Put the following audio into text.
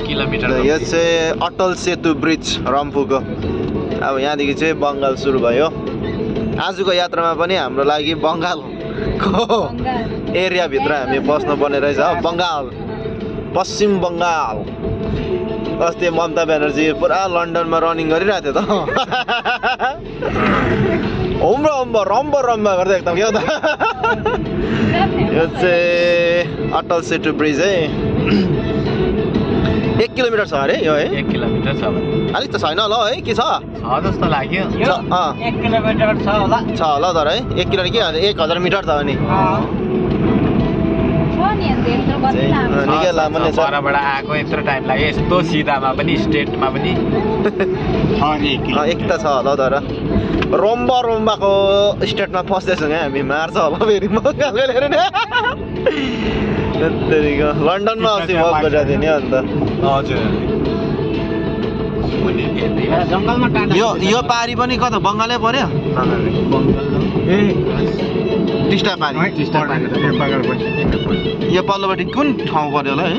Kilometre यो चाहिँ Atal Setu bridge रम्फूको। अब यहाँदेखि चाहिँ बङ्गाल सुरु भयो। आजको यात्रामा पनि हाम्रो लागि बङ्गालको एरियाभित्र हामी बस्नुपर्ने रहेछ। बङ्गाल, पश्चिम बङ्गाल। अस्ति ममता ब्यानर्जी पुरा लन्डनमा रनिङ गरिरहेको थियो त। रम्ब गर्दै एकदम क्या त। यो चाहिँ अटल सेतु ब्रिज है। 1 किलोमिटर छ अरे यो है। 1 किलोमिटर छ अलिक त छैन होला है के छ जस्तो लाग्यो। 1 किलोमिटर छ होला तर है। 1 किलोमिटर के 1000 मिटर छ भने निकै लामो नै छ। परबाट आएको यत्रो टाइम लाग्यो यस्तो सिधामा पनि स्ट्रेटमा पनि। एक त छ होला तर रोम्बाको स्टेटमा फस्दैछौँ क्या हामी। मार्छ होला फेरि बङ्गालले हेरेर लन्डनमा अस्ति वर्क गरिरहेको थियो नि अन्त। यो पारी पनि कता बङ्गालै पर्यो? टिस्टा पारी। यो पल्लोपट्टि कुन ठाउँ पर्यो होला है?